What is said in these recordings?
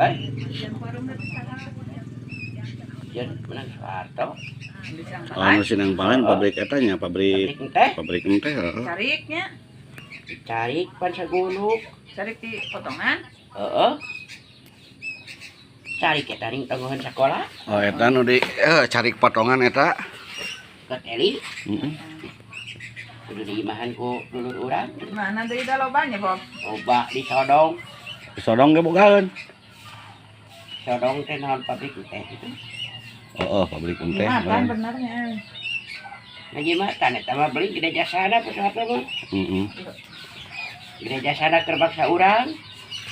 Eh? Jen menang Soeharto. Oh, nu Sinang Palen pabrik eta nya, pabrik teh. Pabrik teh, heeh. Cariknya. Carik pan saguluk. Carik di potongan. Heeh. Carik eta ring tangguhan sekolah. Oh, eta nu di carik potongan eta. Keteli. Heeh. Kudu diimahan ku dulur urang. Mana deui da lobanya, Bob? Loba disodong. Disodong ge bogaeun. Sodong teh naon pabrik teh itu. Oh, pabrik teh. Jumatan benernya. Nah, jumatan eta mah beli gede jasana ku saha mah. Heeh. Gede jasana keur bangsa urang.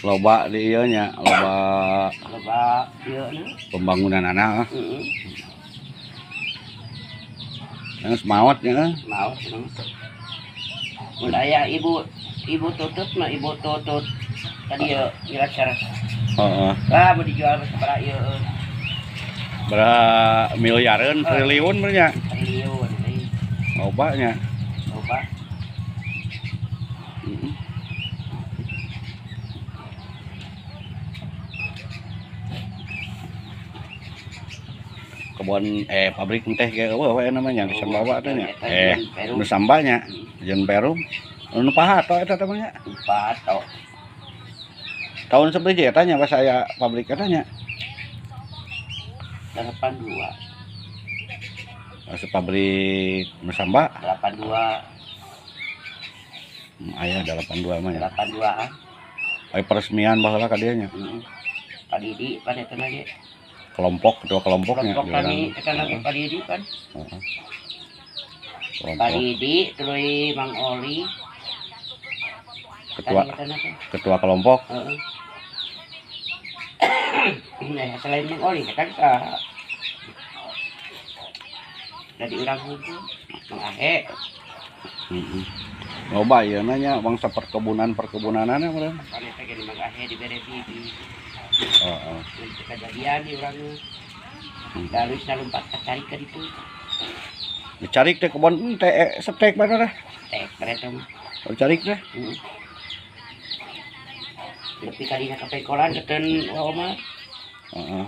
Loba di ieu nya, loba loba ieu na pembangunanana. Heeh. Geus maot nya. Maot cenah. Mun aya ibu tutut mah ibu tutut tadi ieu nyilaser. Heeh. Lah mun dijual sabaraha ieu. Berapa miliaran, triliun bernya? Triliun, loba nya. Loba. Kebun pabrik teh ge eueuh we namanya Nusamba teh nya. Nusamba nya, jeung Perum. Nu Pahato eta teh nya. Pahato. Tahun sabaraha eta nya pas aya pabrik eta nya? 82. Asa pabrik Nusamba 82. Aya 82 mah ya. 82 ah. Aya peresmian baheula ka dieu nya. Heeh. Pak Didi pan eta ge. Kelompok, ketua kelompoknya. Kelompok kami eta lagi Pak Didi kan. Heeh. Pak Didi tuluy Mang Oli. Ketua kelompok. Heeh. Nah, selain Mang Oli kan saha? Dari urang hukum Mang Ahe. Heeh. Loba ieu nya bangsa perkebunan-perkebunanana meureun. Pan eta ge Mang Ahe dibere bibi. Heeh. Kejadian di urang mah. Darus lompat ka cari ka ditu. Dicari teh kebon teh setek mana dah? Tek bare teh mah. Dicari teh. Heeh. Lebih kali ka pekolan keun wa Omar. Heeh.